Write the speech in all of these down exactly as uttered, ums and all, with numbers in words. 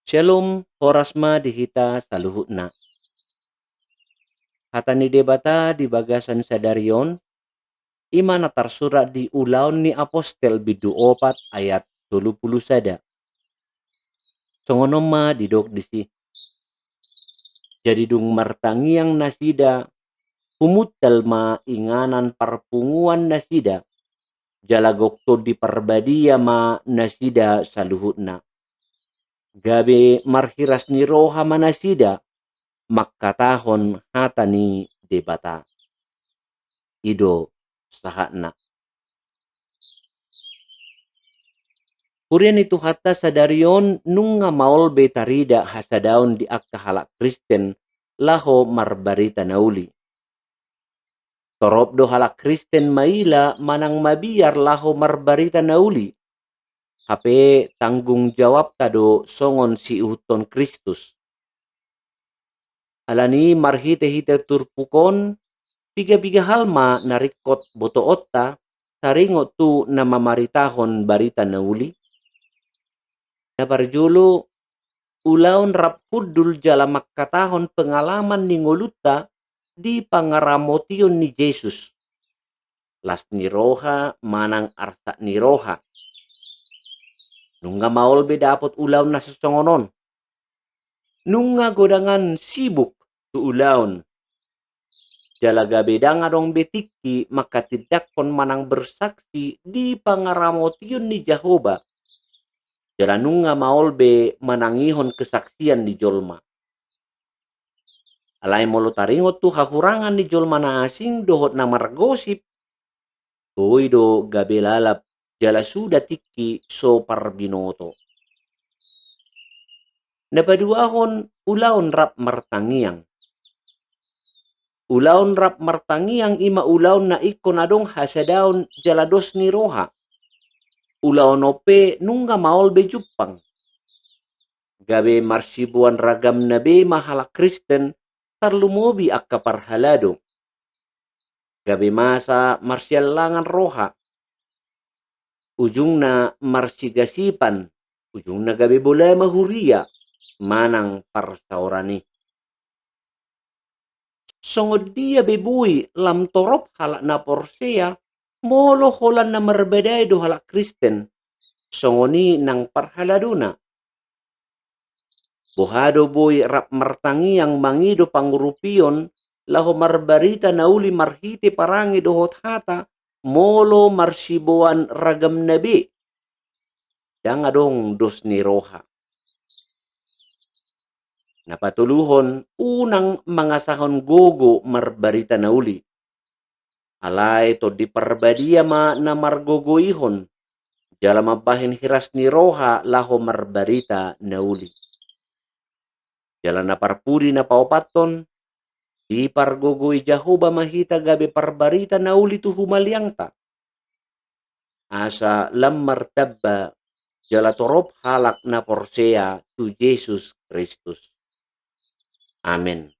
Syalom, horas ma di hita saluhutna. Hata ni Debata di bagasan sadari on, i ma na tarsurat di Ulaon ni Apostel bindu opat ayat tolu pulu sada. Songon on ma didok disi. Jadi dung martangiang nasida, humuntal ma inganan parpunguan nasida, jala gok Tondi Parbadia ma nasida saluhutna. Gabe marhiras ni roha ma nasida, mangkatahon hata ni Debata. I do sahatna. Huria ni Tuhanta, sadari on nunga maol be tarida hasadaon di angka halak Kristen laho marbarita na uli. Torop do halak Kristen maila manang mabiar laho marbarita na uli. Hape tanggung jawabta do songon siihuthon Kristus. Alani i marhitehite turpuk on, piga-piga hal ma na ringkot botoonta, taringot tu na mamaritahon barita na uli. Na parjolo, ulaon rap hundul jala mangkatahon pengalaman ni ngolunta di pangaramotion ni Jesus. Las ni roha manang arsak ni roha. Nunga maol be dapot ulaon na sasongon on. Nunga godangan sibuk tu ulaon. Jala gabe ndang adong be tingki manghatindanghon manang bersaksi di pangaramotion ni Jahowa. Jala nunga maol be manangihon kesaksian ni jolma. Alai molo taringot tu hahurangan ni jolma na asing dohot na margosip, boi do gabe lalap jala suda tingki so parbinoto. Na paduahon, ulaon rap martangiang. Ulaon rap martangiang i ma ulaon na ingkon adong hasadaon jala dos ni roha. Ulaon on pe nunga maol be jumpang. Gabe marsiboan ragamna be ma halak Kristen, tarlumobi angka parhalado. Gabe masa marsiallangan roha. Ujungna marsigasipan, ujungna gabe bola ma huria manang parsaoran i. Songon dia be boi lam torop halak na porsea molo holan na marbadai do halak Kristen, songon i nang parhaladona. Boha do boi rap martangiang mangido pangurupion laho marbarita na uli marhite parange dohot hata, molo marsiboan ragamna be. Ndang adong dos ni roha. Na patoluhon, unang mangasahon gogo marbarita na uli. Alai Tondi Parbadia ma na margogoihon, jala mambahen hiras ni roha laho marbarita na uli. Jala na parpudi na paopathon, dipargogoi Jahowa ma hita gabe parbarita na uli tu humaliangta. Asa lam martamba jala torop halak na porsea tu Jesus Kristus. Amen.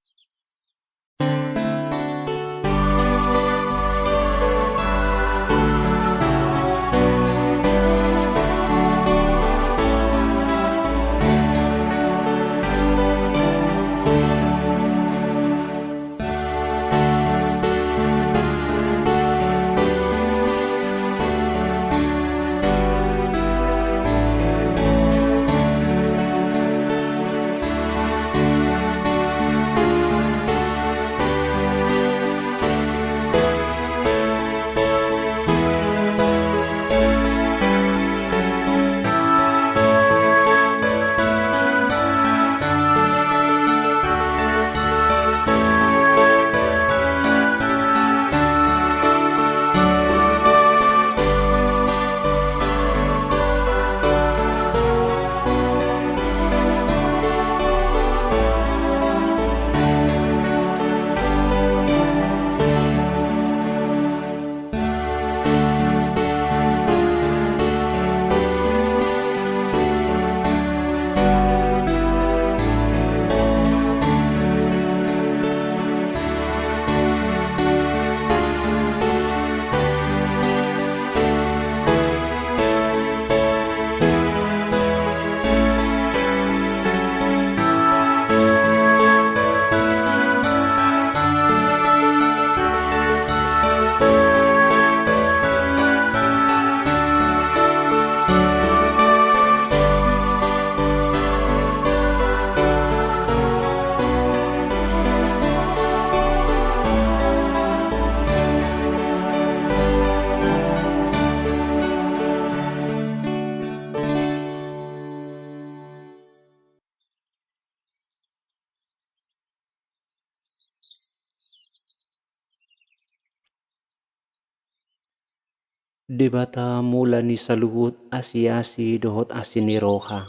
Debata mula ni saluhut asi-asi dohot asi ni roha.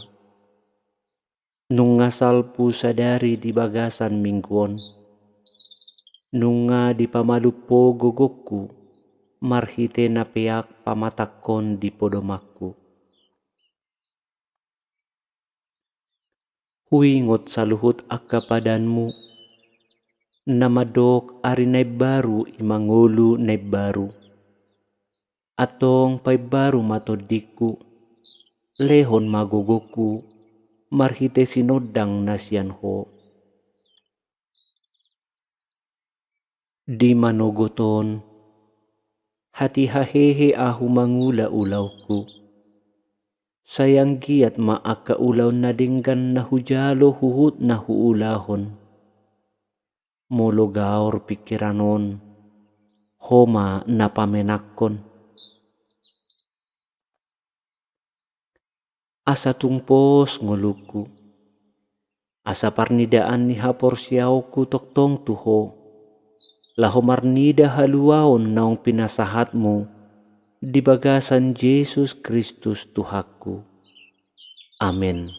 Nunga salpu sadari di bagasan minggu on. Nunga dipamalum Ho gogongku, marhite na peak pamatangkon di podomanku. Huingot saluhut angka padanMu, na mandok ari na imbaru i ma ngolu na imbaru. Antong paimbaru ma tondingku, lehon ma gogongku, marhite sinondang na sian Ho. Di manogot on, hatiha hehe ahu mangula ulaonku. Sai anggiat ma angka ulaon na denggan na hujalo huhut na huulahon. Molo gaor pingkiran on, Ho ma na pamenangkon. Asa tung pos ngolungku. Asa parnidaan ni haporseaonku tongtong tu Ho, laho marnida haluaon naung pinasahatMu di bagasan Jesus Kristus Tuhanku. Amen.